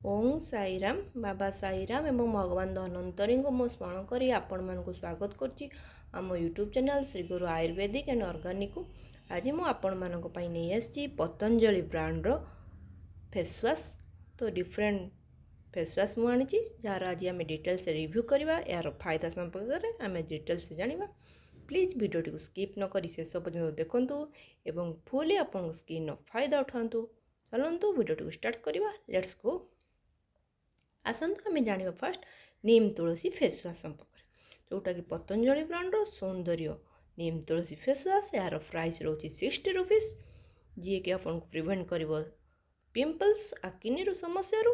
ଓଁ ସାଇରାମ, ବାବା ସାଇରାମ ଏବଂ ଭଗବାନ ଧନ୍ୱନ୍ତରୀଙ୍କୁ ମୁଁ ସ୍ମରଣ କରି ଆପଣମାନଙ୍କୁ ସ୍ୱାଗତ କରୁଛି ଆମ ୟୁଟ୍ୟୁବ୍ ଚ୍ୟାନେଲ୍ ଶ୍ରୀଗୁରୁ ଆୟୁର୍ବେଦିକ ଆଣ୍ଡ ଅର୍ଗାନିକକୁ। ଆଜି ମୁଁ ଆପଣମାନଙ୍କ ପାଇଁ ନେଇ ଆସିଛି ପତଞ୍ଜଳି ବ୍ରାଣ୍ଡର ଫେସ୍ ୱାଶ୍। ତ ଡିଫରେଣ୍ଟ ଫେସ୍ ୱାଶ୍ ମୁଁ ଆଣିଛି, ଯାହାର ଆଜି ଆମେ ଡିଟେଲ୍ସ ରିଭ୍ୟୁ କରିବା। ଏହାର ଫାଇଦା ସମ୍ପର୍କରେ ଆମେ ଡିଟେଲ୍ସ ଜାଣିବା। ପ୍ଲିଜ୍ ଭିଡ଼ିଓଟିକୁ ସ୍କିପ୍ ନ କରି ଶେଷ ପର୍ଯ୍ୟନ୍ତ ଦେଖନ୍ତୁ ଏବଂ ଫୁଲି ଆପଣଙ୍କ ସ୍କିନ୍ର ଫାଇଦା ଉଠାନ୍ତୁ। ଚାଲନ୍ତୁ, ଭିଡ଼ିଓଟିକୁ ଷ୍ଟାର୍ଟ କରିବା। Let's go. ଆସନ୍ତୁ, ଆମେ ଜାଣିବା ଫାର୍ଷ୍ଟ ନିମ୍ ତୁଳସୀ ଫେସ୍ ୱାଶ୍ ସମ୍ପର୍କରେ, ଯେଉଁଟାକି ପତଞ୍ଜଳି ବ୍ରାଣ୍ଡର ସୌନ୍ଦର୍ଯ୍ୟ ନିମ୍ ତୁଳସୀ ଫେସ୍ ୱାଶ୍। ଏହାର ପ୍ରାଇସ୍ ରହୁଛି 60 ରୁପିସ୍, ଯିଏକି ଆପଣଙ୍କୁ ପ୍ରିଭେଣ୍ଟ କରିବ ପିମ୍ପଲ୍ସ, ଆକିନିର ସମସ୍ୟାରୁ।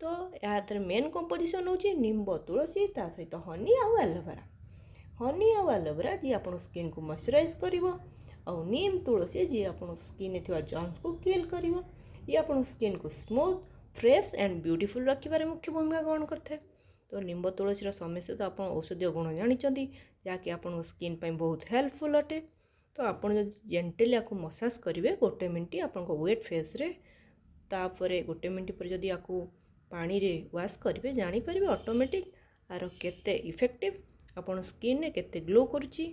ତ ଏହା ଦେହରେ ମେନ୍ କମ୍ପୋଜିସନ୍ ହେଉଛି ନିମ୍ବ, ତୁଳସୀ, ତା ସହିତ ହନି ଆଉ ଆଲୋଭେରା। ହନି ଆଉ ଆଲୋଭେରା ଯିଏ ଆପଣଙ୍କ ସ୍କିନ୍କୁ ମଇଶ୍ଚରାଇଜ୍ କରିବ ଆଉ ନିମ୍, ତୁଳସୀ ଯିଏ ଆପଣଙ୍କ ସ୍କିନ୍ରେ ଥିବା ଜର୍ମସକୁ କିଲ୍ କରିବ। ଇଏ ଆପଣଙ୍କ ସ୍କିନ୍କୁ ସ୍ମୁଥ୍, ଫ୍ରେଶ୍ ଆଣ୍ଡ ବ୍ୟୁଟିଫୁଲ୍ ରଖିବାରେ ମୁଖ୍ୟ ଭୂମିକା ଗ୍ରହଣ କରିଥାଏ। ତ ନିମ୍ବ, ତୁଳସୀର ସମସ୍ତେ ତ ଆପଣ ଔଷଧୀୟ ଗୁଣ ଜାଣିଛନ୍ତି, ଯାହାକି ଆପଣଙ୍କ ସ୍କିନ୍ ପାଇଁ ବହୁତ ହେଲ୍ପଫୁଲ୍ ଅଟେ। ତ ଆପଣ ଯଦି ଜେଣ୍ଟଲି ୟାକୁ ମସାଜ କରିବେ ଗୋଟେ ମିନିଟ୍ ଆପଣଙ୍କ ୱେଟ୍ ଫେସ୍ରେ, ତାପରେ ଗୋଟେ ମିନିଟ୍ ପରେ ଯଦି ୟାକୁ ପାଣିରେ ୱାଶ୍ କରିବେ, ଜାଣିପାରିବେ ଅଟୋମେଟିକ୍ ଆର କେତେ ଇଫେକ୍ଟିଭ୍, ଆପଣ ସ୍କିନ୍ରେ କେତେ ଗ୍ଲୋ କରୁଛି।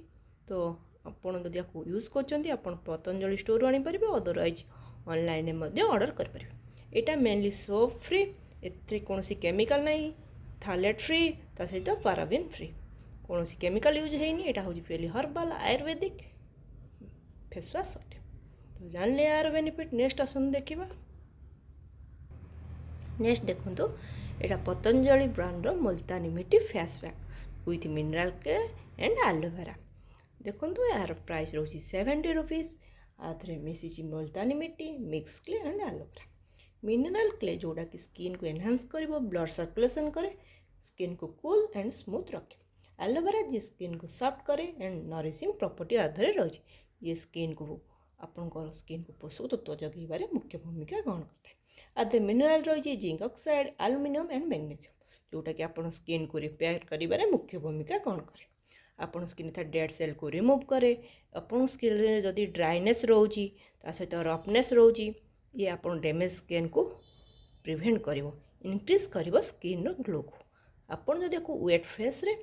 ତ ଆପଣ ଯଦି ୟାକୁ ୟୁଜ୍ କରୁଛନ୍ତି, ଆପଣ ପତଞ୍ଜଳି ଷ୍ଟୋରରୁ ଆଣିପାରିବେ, ଅଦରୱାଇଜ୍ ଅନଲାଇନ୍ରେ ମଧ୍ୟ ଅର୍ଡ଼ର କରିପାରିବେ। ଏଇଟା ମେନଲି ସୋପ୍ ଫ୍ରି, ଏଥିରେ କୌଣସି କେମିକାଲ୍ ନାହିଁ, ଥାଲେଟ୍ ଫ୍ରି, ତା ସହିତ ପାରାବିନ୍ ଫ୍ରି। କୌଣସି କେମିକାଲ୍ ୟୁଜ୍ ହେଇନି। ଏଇଟା ହେଉଛି ପିଓରଲି ହର୍ବାଲ୍ ଆୟୁର୍ବେଦିକ ଫେସ୍ ୱାଶ୍ ଅଟେ। ତ ଜାଣିଲେ ଏହାର ବେନିଫିଟ୍। ନେକ୍ସଟ ଆସନ୍ତୁ ଦେଖିବା। ନେକ୍ସଟ ଦେଖନ୍ତୁ, ଏଇଟା ପତଞ୍ଜଳି ବ୍ରାଣ୍ଡର Multani ମିଟି face pack with mineral clay and aloe vera। ଦେଖନ୍ତୁ, ଏହାର ପ୍ରାଇସ୍ ରହୁଛି 70 ରୁପିସ୍। ଆଥିରେ ମିଶିଛି Multani ମିଟି, mix clay and aloe vera। Mineral clay ଯେଉଁଟାକି ସ୍କିନ୍କୁ ଏନହାନ୍ସ କରିବ, ବ୍ଲଡ଼ ସର୍କୁଲେସନ୍ କରେ, ସ୍କିନ୍କୁ କୁଲ୍ ଆଣ୍ଡ ସ୍ମୁଥ୍ ରଖେ। ଆଲୋଭେରା ଯିଏ ସ୍କିନ୍କୁ ସଫ୍ଟ କରେ ଆଣ୍ଡ ନରିସିଂ ପ୍ରପର୍ଟି ଆଧାରରେ ରହିଛି, ଯିଏ ସ୍କିନ୍କୁ ଆପଣଙ୍କର ସ୍କିନ୍କୁ ପୋଷକ ତତ୍ତ୍ୱ ଯୋଗାଇବାରେ ମୁଖ୍ୟ ଭୂମିକା ଗ୍ରହଣ କରିଥାଏ। ଆଧିରେ ମିନେରାଲ୍ ରହିଛି zinc oxide, aluminium and magnesium, ଯେଉଁଟାକି ଆପଣ ସ୍କିନ୍କୁ ରିପେୟାର କରିବାରେ ମୁଖ୍ୟ ଭୂମିକା ଗ୍ରହଣ କରେ। ଆପଣ ସ୍କିନ୍ ଥିବା ଡେଡ୍ ସେଲ୍କୁ ରିମୁଭ୍ କରେ। ଆପଣଙ୍କ ସ୍କିନ୍ରେ ଯଦି ଡ୍ରାଇନେସ୍ ରହୁଛି, ତା ସହିତ ରଫନେସ୍ ରହୁଛି, ଇଏ ଆପଣ ଡ୍ୟାମେଜ୍ ସ୍କିନ୍କୁ ପ୍ରିଭେଣ୍ଟ କରିବ, ଇନକ୍ରିଜ୍ କରିବ ସ୍କିନ୍ର ଗ୍ଲୋକୁ। ଆପଣ ଯଦି ୟାକୁ ୱେଟ୍ ଫେସ୍ରେ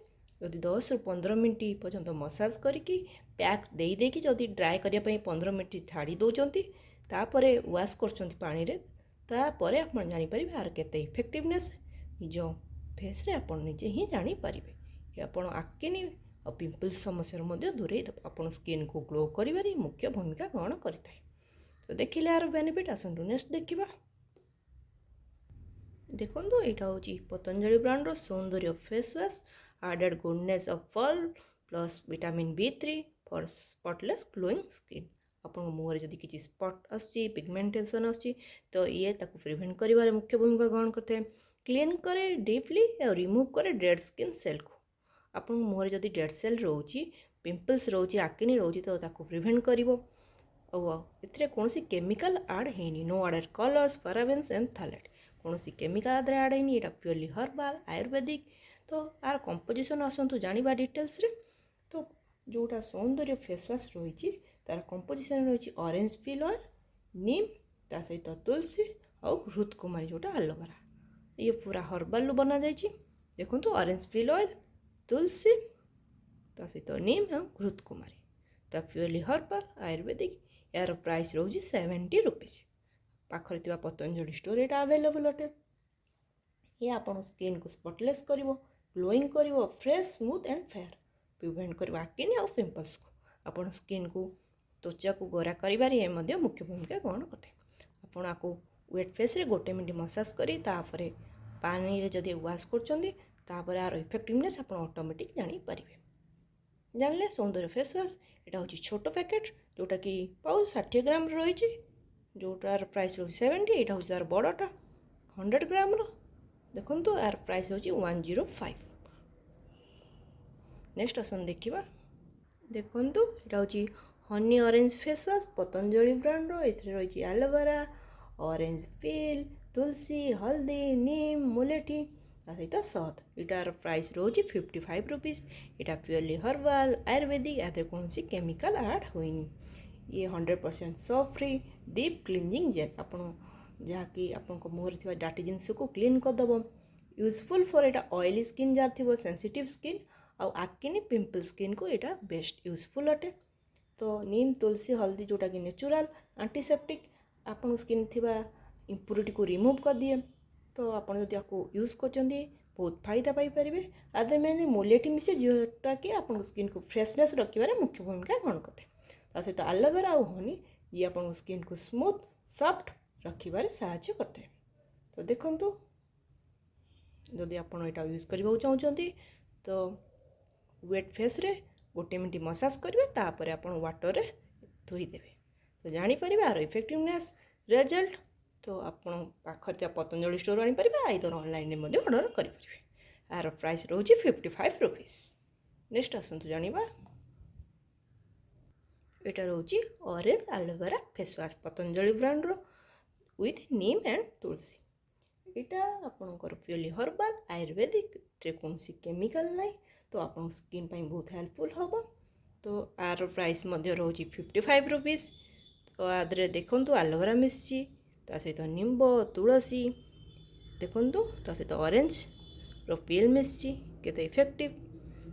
ଯଦି 10ରୁ 15 ମିନିଟ୍ ପର୍ଯ୍ୟନ୍ତ ମସାଜ କରିକି, ପ୍ୟାକ୍ ଦେଇ ଦେଇକି ଯଦି ଡ୍ରାଏ କରିବା ପାଇଁ 15 ମିନିଟ୍ ଛାଡ଼ି ଦେଉଛନ୍ତି, ତାପରେ ୱାଶ୍ କରୁଛନ୍ତି ପାଣିରେ, ତାପରେ ଆପଣ ଜାଣିପାରିବେ ଆର କେତେ ଇଫେକ୍ଟିଭନେସ୍। ନିଜ ଫେସ୍ରେ ଆପଣ ନିଜେ ହିଁ ଜାଣିପାରିବେ। ଆପଣ ଆକିନି ଆଉ ପିମ୍ପଲ୍ସ ସମସ୍ୟାରୁ ମଧ୍ୟ ଦୂରେଇ ଦେବ। ଆପଣ ସ୍କିନ୍କୁ ଗ୍ଲୋ କରିବାରେ ମୁଖ୍ୟ ଭୂମିକା ଗ୍ରହଣ କରିଥାଏ। ତ ଦେଖିଲେ ଏହାର ବେନିଫିଟ୍। ଆସନ୍ତୁ, ନେକ୍ସଟ ଦେଖିବା। ଦେଖନ୍ତୁ, ଏଇଟା ହେଉଛି ପତଞ୍ଜଳି ବ୍ରାଣ୍ଡର ସୌନ୍ଦର୍ଯ୍ୟ face wash, added goodness of pearl plus vitamin B3 for spotless glowing skin। ଆପଣଙ୍କ ମୁହଁରେ ଯଦି କିଛି ସ୍ପଟ୍ ଆସୁଛି, ପିଗମେଣ୍ଟେସନ୍ ଆସୁଛି, ତ ଇଏ ତାକୁ ପ୍ରିଭେଣ୍ଟ କରିବାରେ ମୁଖ୍ୟ ଭୂମିକା ଗ୍ରହଣ କରିଥାଏ। କ୍ଲିନ୍ କରେ ଡିପଲି ଆଉ ରିମୁଭ୍ କରେ ଡେଡ୍ ସ୍କିନ୍ ସେଲ୍କୁ। ଆପଣଙ୍କ ମୁହଁରେ ଯଦି ଡେଡ୍ ସେଲ୍ ରହୁଛି, ପିମ୍ପଲ୍ସ ରହୁଛି, ଆକିନି ରହୁଛି, ତ ତାକୁ ପ୍ରିଭେଣ୍ଟ କରିବ। ଆଉ ଏଥିରେ କୌଣସି କେମିକାଲ୍ ଆଡ଼୍ ହେଇନି। No added colours, parabens and phthalate। କୌଣସି କେମିକାଲ୍ ଆଧିରେ ଆଡ଼୍ ହେଇନି। ଏଇଟା ପିଓରଲି ହର୍ବାଲ୍ ଆୟୁର୍ବେଦିକ। ତ ଆର କମ୍ପୋଜିସନ୍ ଆସନ୍ତୁ ଜାଣିବା ଡିଟେଲ୍ସରେ। ତ ଯେଉଁଟା ସୌନ୍ଦର୍ଯ୍ୟ ଫେସ୍ ୱାଶ୍ ରହିଛି, ତାର କମ୍ପୋଜିସନ୍ ରହିଛି ଅରେଞ୍ଜ ପିଲ୍ ଅଏଲ୍, ନିମ୍, ତା ସହିତ ତୁଳସୀ ଆଉ ଘୃତ କୁମାରୀ, ଯେଉଁଟା ଆଲୋଭେରା। ଇଏ ପୁରା ହର୍ବାଲରୁ ବନାଯାଇଛି। ଦେଖନ୍ତୁ, ଅରେଞ୍ଜ ପିଲ୍ ଅଏଲ୍, ତୁଳସୀ, ତା ସହିତ ନିମ୍ ଆଉ ଘୃତ କୁମାରୀ। ତା ପିଓରଲି ହର୍ବାଲ୍ ଆୟୁର୍ବେଦିକ। ଏହାର ପ୍ରାଇସ୍ ରହୁଛି 70 ରୁପିସ୍। ପାଖରେ ଥିବା ପତଞ୍ଜଳି ଷ୍ଟୋର୍ ଏଇଟା ଆଭେଲେବଲ୍ ଅଟେ। ଇଏ ଆପଣଙ୍କ ସ୍କିନ୍କୁ ସ୍ପଟଲେସ୍ କରିବ, ଗ୍ଲୋଇଂ କରିବ, fresh, smooth and fair, prevent କରିବ ଆକିନି ଆଉ ପିମ୍ପଲ୍ସକୁ। ଆପଣ ସ୍କିନ୍କୁ, ତ୍ୱଚାକୁ ଗୋରା କରିବାରେ ଏ ମଧ୍ୟ ମୁଖ୍ୟ ଭୂମିକା ଗ୍ରହଣ କରିଥାଏ। ଆପଣ ଆକୁ ୱେଟ୍ ଫେସ୍ରେ ଗୋଟେ ମିନିଟ୍ ମସାଜ କରି ତାପରେ ପାଣିରେ ଯଦି ୱାଶ୍ କରୁଛନ୍ତି, ତାପରେ ଆର ଇଫେକ୍ଟିଭନେସ୍ ଆପଣ ଅଟୋମେଟିକ୍ ଜାଣିପାରିବେ। ଜାଣିଲେ ସୌନ୍ଦର୍ଯ୍ୟ ଫେସ୍ ୱାଶ୍। ଏଇଟା ହେଉଛି ଛୋଟ ପ୍ୟାକେଟ୍, ଯେଉଁଟାକି ପାଉ 60 ଗ୍ରାମର ରହିଛି, ଯେଉଁଟାର ପ୍ରାଇସ୍ ରହୁଛି 70। ଏଇଟା ହେଉଛି ତା'ର ବଡ଼ଟା 100 ଗ୍ରାମର। ଦେଖନ୍ତୁ, ଏହାର ପ୍ରାଇସ୍ ହେଉଛି 105। ନେକ୍ସଟ ଆସନ୍ତୁ ଦେଖିବା। ଦେଖନ୍ତୁ, ଏଇଟା ହେଉଛି honey orange face wash Patanjali ବ୍ରାଣ୍ଡର। ଏଥିରେ ରହିଛି ଆଲୋଭେରା, ଅରେଞ୍ଜ ପିଲ୍, ତୁଳସୀ, ହଳଦୀ, ନିମ୍, ମୁଲେଠି, ତା ସହିତ ସହଦ। ଏଇଟାର ପ୍ରାଇସ୍ ରହୁଛି 55 ରୁପିସ୍। ଏଇଟା ପିଓରଲି ହର୍ବାଲ୍ ଆୟୁର୍ବେଦିକ। ଏଥିରେ କୌଣସି କେମିକାଲ୍ ଆଡ଼୍ ହୋଇନି। ଇଏ 100% soap free deep cleansing gel। ଆପଣ ଯାହାକି ଆପଣଙ୍କ ମୁହଁରେ ଥିବା ଡାର୍ଟି ଜିନିଷକୁ କ୍ଲିନ୍ କରିଦେବ। ୟୁଜଫୁଲ୍ ଫର୍ ଏଇଟା ଅଏଲି ସ୍କିନ୍ ଯାହାର ଥିବ, ସେନ୍ସିଟିଭ୍ ସ୍କିନ୍ ଆଉ ଆକିନି ପିମ୍ପଲ୍ ସ୍କିନ୍କୁ ଏଇଟା ବେଷ୍ଟ ୟୁଜଫୁଲ୍ ଅଟେ। ତ ନିମ୍, ତୁଳସୀ, ହଳଦୀ, ଯେଉଁଟାକି ନ୍ୟାଚୁରାଲ୍ ଆଣ୍ଟିସେପ୍ଟିକ୍, ଆପଣଙ୍କ ସ୍କିନ୍ ଥିବା ଇମ୍ପ୍ୟୁରିଟିକୁ ରିମୁଭ୍ କରିଦିଏ। ତ ଆପଣ ଯଦି ଆକୁ ୟୁଜ୍ କରୁଛନ୍ତି, ବହୁତ ଫାଇଦା ପାଇପାରିବେ। ଆଦେହରେ ମେନଲି ମୁଲେଠି ମିଶେ, ଯେଉଁଟାକି ଆପଣଙ୍କ ସ୍କିନ୍କୁ ଫ୍ରେଶନେସ୍ ରଖିବାରେ ମୁଖ୍ୟ ଭୂମିକା ଗ୍ରହଣ କରିଥାଏ। ତା ସହିତ ଆଲୋଭେରା ଆଉ ହନି, ଯିଏ ଆପଣଙ୍କ ସ୍କିନ୍କୁ ସ୍ମୁଥ୍, ସଫ୍ଟ ରଖିବାରେ ସାହାଯ୍ୟ କରିଥାଏ। ତ ଦେଖନ୍ତୁ, ଯଦି ଆପଣ ଏଇଟା ୟୁଜ୍ କରିବାକୁ ଚାହୁଁଛନ୍ତି, ତ ୱେଟ୍ ଫେସ୍ରେ ଗୋଟେ ମିନିଟ୍ ମସାଜ କରିବେ, ତାପରେ ଆପଣ ୱାଟରରେ ଧୋଇଦେବେ। ତ ଜାଣିପାରିବେ ଆର ଇଫେକ୍ଟିଭନେସ୍, ରେଜଲ୍ଟ। ତ ଆପଣ ପାଖରେ ଥିବା ପତଞ୍ଜଳି ଷ୍ଟୋର୍ ଆଣିପାରିବେ, ଆଇଦର ଅନଲାଇନ୍ରେ ମଧ୍ୟ ଅର୍ଡ଼ର କରିପାରିବେ। ଏହାର ପ୍ରାଇସ୍ ରହୁଛି 55 ରୁପିସ୍। ନେକ୍ସଟ ଆସନ୍ତୁ ଜାଣିବା, ଏଇଟା ରହୁଛି orange aloe vera face wash Patanjali ବ୍ରାଣ୍ଡର ୱିଥ୍ ନିମ୍ ଆଣ୍ଡ ତୁଳସୀ। ଏଇଟା ଆପଣଙ୍କର ପିଓରଲି ହର୍ବାଲ୍ ଆୟୁର୍ବେଦିକ, ଏଥିରେ କୌଣସି କେମିକାଲ ନାହିଁ। ତ ଆପଣଙ୍କ ସ୍କିନ୍ ପାଇଁ ବହୁତ ହେଲ୍ପଫୁଲ୍ ହେବ। ତ ଆର ପ୍ରାଇସ୍ ମଧ୍ୟ ରହୁଛି 55 ରୁପିସ୍। ତ ଆ ଦେହରେ ଦେଖନ୍ତୁ, ଆଲୋଭେରା ମିଶିଛି, ତା ସହିତ ନିମ୍ବ, ତୁଳସୀ, ଦେଖନ୍ତୁ, ତା ସହିତ ଅରେଞ୍ଜର ପିଲ୍ ମିଶିଛି। କେତେ ଇଫେକ୍ଟିଭ୍!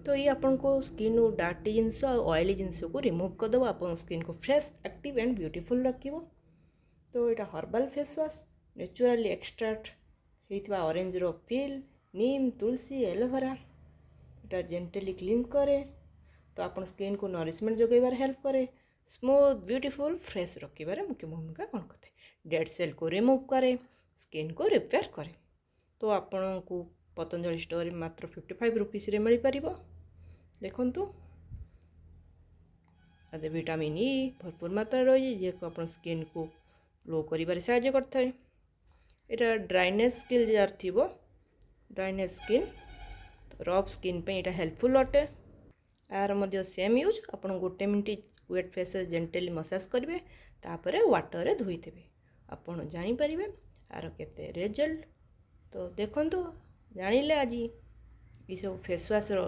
ତ ଇଏ ଆପଣଙ୍କ ସ୍କିନ୍ରୁ ଡାର୍ଟି ଜିନିଷ ଆଉ ଅଏଲି ଜିନିଷକୁ ରିମୁଭ୍ କରିଦେବ, ଆପଣଙ୍କ ସ୍କିନ୍କୁ ଫ୍ରେଶ୍, ଆକ୍ଟିଭ୍ ଆଣ୍ଡ ବ୍ୟୁଟିଫୁଲ୍ ରଖିବ। ତ ଏଇଟା herbal face wash, naturally extract ହେଇଥିବା ଅରେଞ୍ଜର ପିଲ୍, ନିମ୍, ତୁଳସୀ, ଏଲୋଭେରା। ଏଇଟା ଜେଣ୍ଟଲି କ୍ଲିନ୍ସ କରେ। ତ ଆପଣ ସ୍କିନ୍କୁ ନରିଶମେଣ୍ଟ ଯୋଗାଇବାରେ ହେଲ୍ପ କରେ, ସ୍ମୁଥ୍, ବ୍ୟୁଟିଫୁଲ୍, ଫ୍ରେଶ୍ ରଖିବାରେ ମୁଖ୍ୟ ଭୂମିକା ଗ୍ରହଣ କରିଥାଏ, ଡେଡ୍ ସେଲ୍କୁ ରିମୁଭ୍ କରେ, ସ୍କିନ୍କୁ ରିପେୟାର କରେ। ତ ଆପଣଙ୍କୁ ପତଞ୍ଜଳି ଷ୍ଟୋରରେ ମାତ୍ର 55 ରୁପିସ୍ରେ ମିଳିପାରିବ। ଦେଖନ୍ତୁ, ଆଦେହରେ ଭିଟାମିନ୍ ଇ ଭରପୁର ମାତ୍ରାରେ ରହିଛି, ଯିଏକି ଆପଣ ସ୍କିନ୍କୁ ଗ୍ଲୋ କରିବାରେ ସାହାଯ୍ୟ କରିଥାଏ। ଏଇଟା ଡ୍ରାଇନେସ୍ ସ୍କିନ୍ ଯାହାର ଥିବ, ଡ୍ରାଇନେସ୍ ସ୍କିନ୍, ରଫ୍ ସ୍କିନ୍ ପାଇଁ ଏଇଟା ହେଲ୍ପଫୁଲ୍ ଅଟେ। ଏହାର ମଧ୍ୟ ସେମ୍ ୟୁଜ୍, ଆପଣ ଗୋଟେ ମିନିଟ୍ ୱେଟ୍ ଫେସ୍ରେ ଜେଣ୍ଟଲି ମସାଜ କରିବେ, ତାପରେ ୱାଟରରେ ଧୋଇଦେବେ। ଆପଣ ଜାଣିପାରିବେ ଆର କେତେ ରେଜଲ୍ଟ। ତ ଦେଖନ୍ତୁ, ଜାଣିଲେ ଆଜି ଏସବୁ ଫେସ୍ ୱାଶ୍ର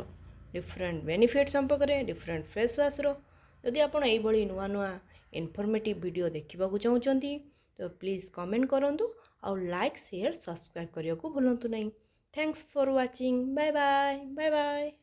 ଡିଫରେଣ୍ଟ ବେନିଫିଟ୍ ସମ୍ପର୍କରେ, ଡିଫରେଣ୍ଟ ଫେସ୍ ୱାଶ୍ର। ଯଦି ଆପଣ ଏଇଭଳି ନୂଆ ନୂଆ ଇନଫର୍ମେଟିଭ୍ ଭିଡ଼ିଓ ଦେଖିବାକୁ ଚାହୁଁଛନ୍ତି, ତ ପ୍ଲିଜ୍ କମେଣ୍ଟ କରନ୍ତୁ ଆଉ ଲାଇକ୍, ସେୟାର, ସବସ୍କ୍ରାଇବ୍ କରିବାକୁ ଭୁଲନ୍ତୁ ନାହିଁ। Thanks for watching. Bye bye, bye bye.